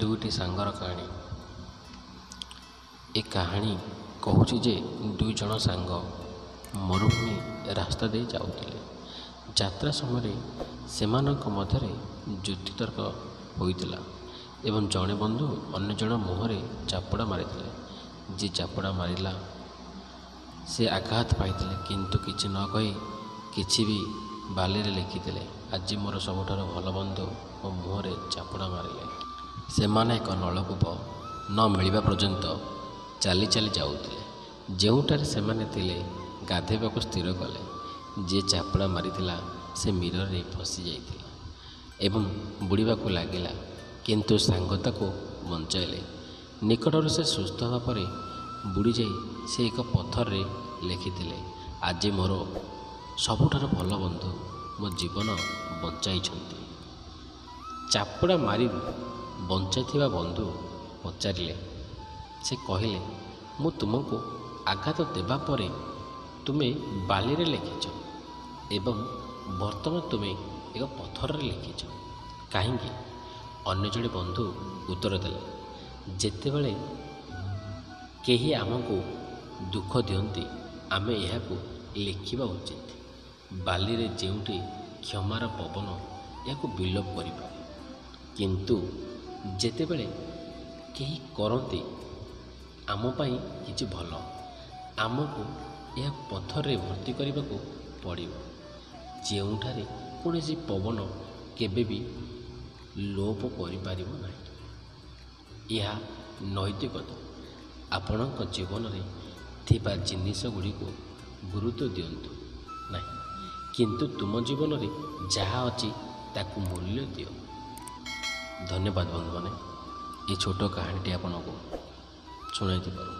ଦୁଇଟି ସାଙ୍ଗର କାହାଣୀ। ଏ କାହାଣୀ କହୁଛି ଯେ ଦୁଇ ଜଣ ସାଙ୍ଗ ମରୁଭୂମି ରାସ୍ତା ଦେଇ ଯାଉଥିଲେ। ଯାତ୍ରା ସମୟରେ ସେମାନଙ୍କ ମଧ୍ୟରେ ଯୁକ୍ତିତର୍କ ହୋଇଥିଲା ଏବଂ ଜଣେ ବନ୍ଧୁ ଅନ୍ୟ ଜଣ ମୁହଁରେ ଚାପୁଡ଼ା ମାରିଥିଲେ। ଯିଏ ଚାପୁଡ଼ା ମାରିଲା ସେ ଆଘାତ ପାଇଥିଲେ, କିନ୍ତୁ କିଛି ନ କହି କିଛି ବି ବାଲିରେ ଲେଖିଥିଲେ, ଆଜି ମୋର ସବୁଠାରୁ ଭଲ ବନ୍ଧୁ ମୋ ମୁହଁରେ ଚାପୁଡ଼ା ମାରିଲେ। ସେମାନେ ଏକ ନଳକୂପ ନ ମିଳିବା ପର୍ଯ୍ୟନ୍ତ ଚାଲି ଚାଲି ଯାଉଥିଲେ। ଯେଉଁଠାରେ ସେମାନେ ଥିଲେ ଗାଧୋଇବାକୁ ସ୍ଥିର କଲେ। ଯିଏ ଚାପୁଡ଼ା ମାରିଥିଲା ସେ ମିରରେ ଫସି ଯାଇଥିଲା ଏବଂ ବୁଡ଼ିବାକୁ ଲାଗିଲା, କିନ୍ତୁ ସାଙ୍ଗ ତାକୁ ବଞ୍ଚାଇଲେ। ନିକଟରୁ ସେ ସୁସ୍ଥ ହେବା ପରେ ବୁଡ଼ିଯାଇ ସେ ଏକ ପଥରରେ ଲେଖିଥିଲେ, ଆଜି ମୋର ସବୁଠାରୁ ଭଲ ବନ୍ଧୁ ମୋ ଜୀବନ ବଞ୍ଚାଇଛନ୍ତି। ଚାପୁଡ଼ା ମାରି ବଞ୍ଚାଇଥିବା ବନ୍ଧୁ ପଚାରିଲେ, ସେ କହିଲେ, ମୁଁ ତୁମକୁ ଆଘାତ ଦେବା ପରେ ତୁମେ ବାଲିରେ ଲେଖିଛ ଏବଂ ବର୍ତ୍ତମାନ ତୁମେ ଏକ ପଥରରେ ଲେଖିଛ କାହିଁକି? ଅନ୍ୟ ଜଣେ ବନ୍ଧୁ ଉତ୍ତର ଦେଲେ, ଯେତେବେଳେ କେହି ଆମକୁ ଦୁଃଖ ଦିଅନ୍ତି ଆମେ ଏହାକୁ ଲେଖିବା ଉଚିତ ବାଲିରେ, ଯେଉଁଠି କ୍ଷମାର ପବନ ଏହାକୁ ବିଲୋପ କରିପାରେ। କିନ୍ତୁ ଯେତେବେଳେ କେହି କରନ୍ତି ଆମ ପାଇଁ କିଛି ଭଲ, ଆମକୁ ଏହା ପଥରରେ ଭର୍ତ୍ତି କରିବାକୁ ପଡ଼ିବ, ଯେଉଁଠାରେ କୌଣସି ପବନ କେବେ ବି ଲୋପ କରିପାରିବ ନାହିଁ। ଏହା ନୈତିକତା। ଆପଣଙ୍କ ଜୀବନରେ ଥିବା ଜିନିଷ ଗୁଡ଼ିକୁ ଗୁରୁତ୍ୱ ଦିଅନ୍ତୁ ନାହିଁ, କିନ୍ତୁ ତୁମ ଜୀବନରେ ଯାହା ଅଛି ତାକୁ ମୂଲ୍ୟ ଦିଅ। ଧନ୍ୟବାଦ ବନ୍ଧୁମାନେ, ଏ ଛୋଟ କାହାଣୀଟି ଆପଣଙ୍କୁ ଶୁଣାଇଥିବାରୁ।